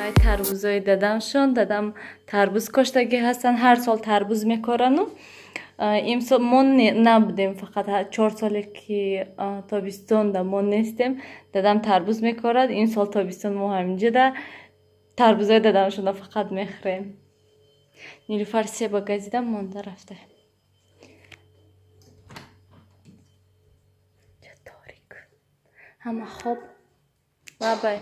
Ай тарбузои дадамшон. Дадам тарбуз коштагӣ ҳастанд, ҳар сол тарбуз мекорану. Имсол мо набудем, фақат 4 соле ки тобистонда мо нестем, дадам тарбуз мекорад. Ин сол тобистон мо ҳаминҷода тарбузои дадамшонро фақат мехӯрем. Нилуфар себа газида монда рафта. Торик, ҳама хоб. Лабай.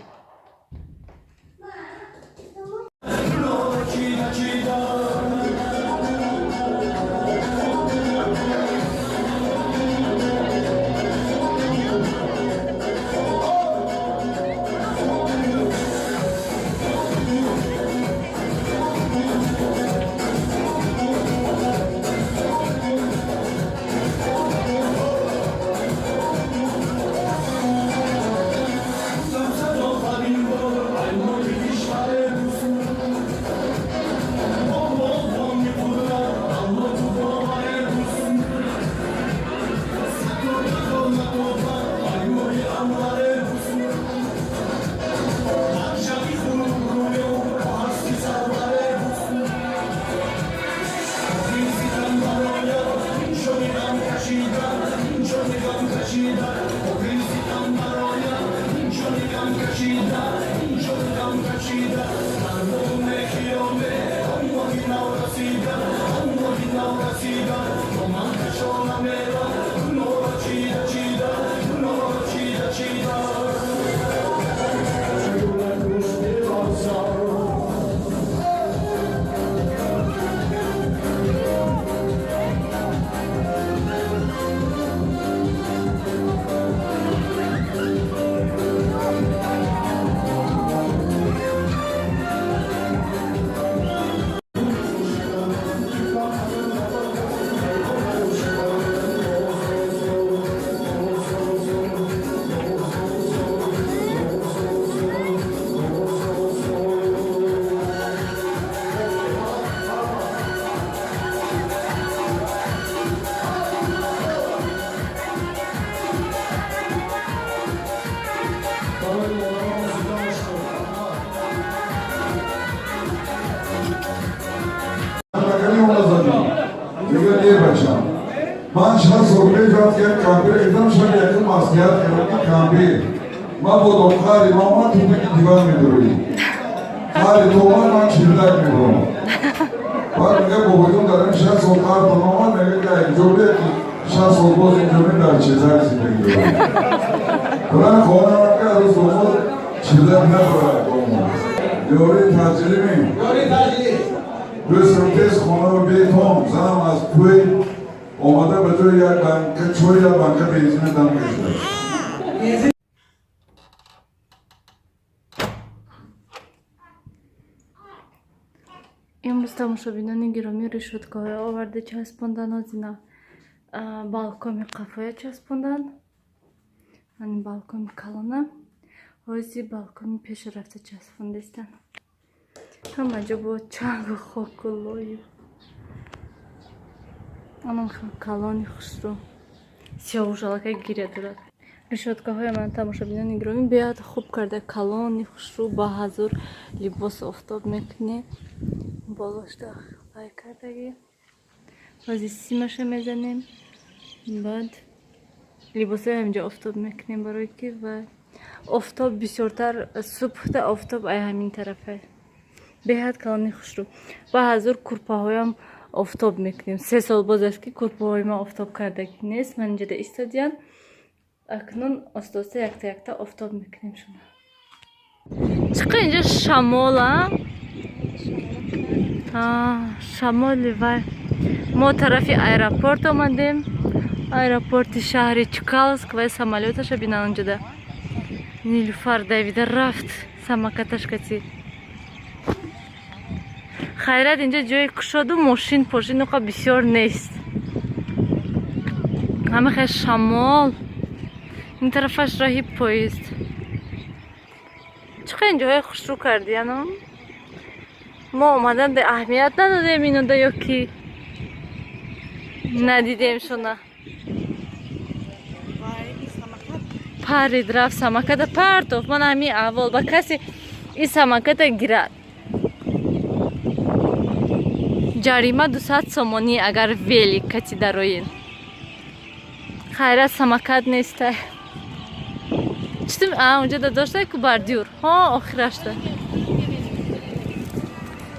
Не, бачам, ман 60 сол пеш вақти як кампир гирифтам, шаби якум маслиҳат кардам, ки кампир, ман бодом хари ман ту таги диван медурӣ, хари то омад, ман чилдак мебурам. Баъд мега, бобоҷон, дар ин 60 сол қартон омад, мега, ки инҷо бия, ки 60 сол боз инҷо дар чилдак зиндагӣ дорам. Баран хоҳарам, ки аз домод чилдак набарад. Домод ёрии таъҷилӣ ми дӯстам, тез хонаро бетон. Занам аз пӯй омада, ба ҷои як банка чой як банка бензина дам кашида. Имрӯз, тамошобинони гиромӣ, решёткаҳои оварда часпондан. Озина балкоми қафоя часпондан, ани балкоми калона. Ҳози балкоми пеша рафта часпондистан. Ҳама ҷо бо чангу хоку лою. Анам хел калони хушрӯ, сиёҳушалака гиря дорад. Решёткаҳои ман, тамошобинони гиромӣ, беҳад хуб карда, калони хушрӯ, ба ҳазур либос офтоб мекунӣ. Болошда вай кардагӣ. Ҳози симаша мезанем, баъд либосҳои ҳаминҷо офтоб мекунем, барое ки ва офтоб бисёртар субҳта офтоб ай ҳамин тарафа. Беҳад калони хушрӯ, ба ҳазур курпаҳоям офтоб мекунем. 3 сол боз аст, ки курпаҳои ман офтоб кардагӣ нест. Ман инҷода истодиям, акнун оста оста якта якта офтоб мекунем. Шумо чӣ қадр инҷо шамол, а шамоли вай. Мо тарафи аэропорт омадем, аэропорти шаҳри Чкаловск. Вай самолёташа бинан онҷода. Нилуфар давида рафт самокаташ кати. Хайрат, инҷо ҷои кушоду, мошин пошин оқа бисёр нест. Ҳама хел шамол. Ин тарафаш роҳи поезд. Чӣ қадр инҷоҳои хушрӯ кардияно. Мо омадан де аҳамият надодем инода ё ки надидем шуна. Парид рафт, самоката партофт. Ман ҳамин аҳвол ба касе И самоката гирад. Ҷарима 200 сомонӣ, агар велик кати дароин. Хайра, самокат нестай. Читум, а унҷа да доштай ку бордюр. Ҳо, охирашта.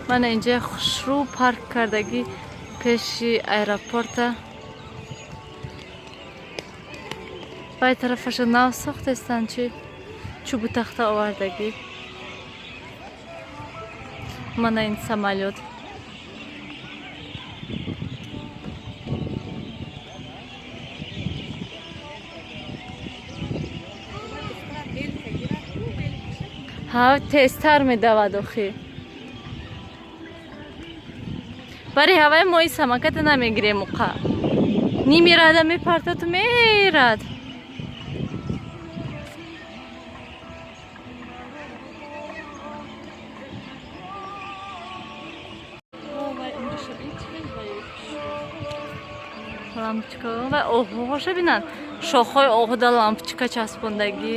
Мана инҷа хушрӯ парк кардагӣ пеши аэропорта. Вай тарафаша нав сохтестанд, чи чӯбу тахта овардагӣ. Мана ин самолёт. Ҳа, тезтар медавад охи. Бари ҳаваи мо ин самоката намегирем уқа. Ними рада мепартату мерад. Лампочка ва оҳуҳоша бинанд. Шохҳои оҳуда лампочка часпондагӣ.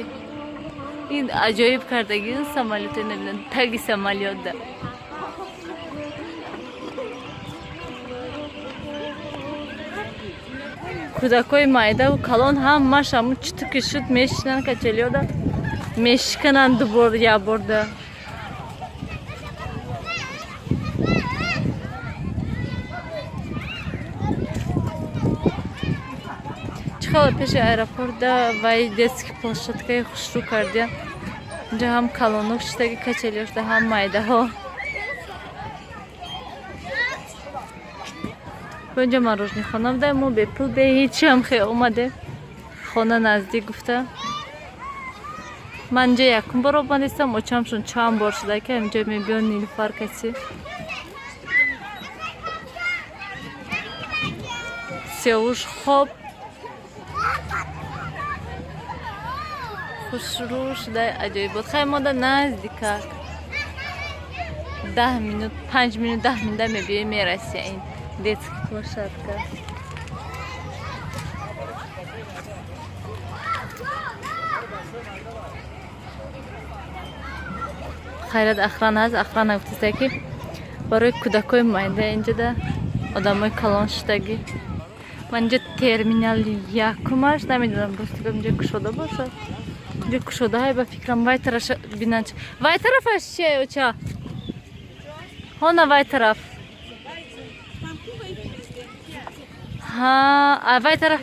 Ин аҷоиб кардагӣ самолёте, набинанд, таги самолётда. Кӯдакҳои майдаву калон ҳамаш ҳамун читу ки шуд мешинанд качелёда, мешикананд дубор якборда. Чӣ хеле пеши аэропортда вай детский площадкаи хушрӯ кардиян. Инҷа ҳам калоно шиштаги качелёшда, ҳам майдаҳо. Инҷа мороженое буда, мо бепул, бе ҳечиам хе омадем. Хона наздик гуфта. Ман инҷа якум бор омадистам, очамшон чанд бор шуда ки ҳаминҷо мебиён Нилуфар каси. Сеуш хоб хушрӯ шуда, аҷоибот. Хай, мода наздикак. 10 минут, 5 минут, 10 минута мебиёй, мераси ин детский площадка. Хайрат, охрана ҳаст. Охрана гуфтаста, ки барои кӯдакҳои майда, инҷода одамои калон шудагӣ. Ман инҷа терминали якумаш намедонам, рости гап, инҷа кушода бошад. Инҷа кушодаҳай ба фикрам. Вай тарафа бинанд. Вай тарафаш чие, оча? Ҳона, вай тараф. Ҳа, а вай тараф.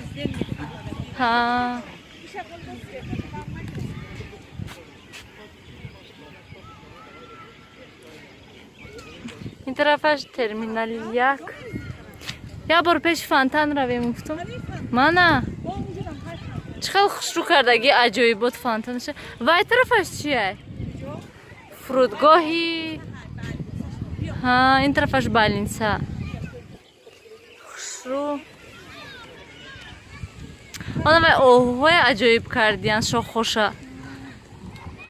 Ҳа. Ин тарафаш терминали як. Як бор пеши фонтан равем, гуфтум. Мана. Чӣ хел хушрӯ кардагӣ, аҷоибот фонтанаша. Вай тарафаш чие? Фурудгоҳи. Ҳа, ин тарафаш больница. Хушрӯ. Она вай оҳуҳои аҷоиб кардиян, шохҳоша.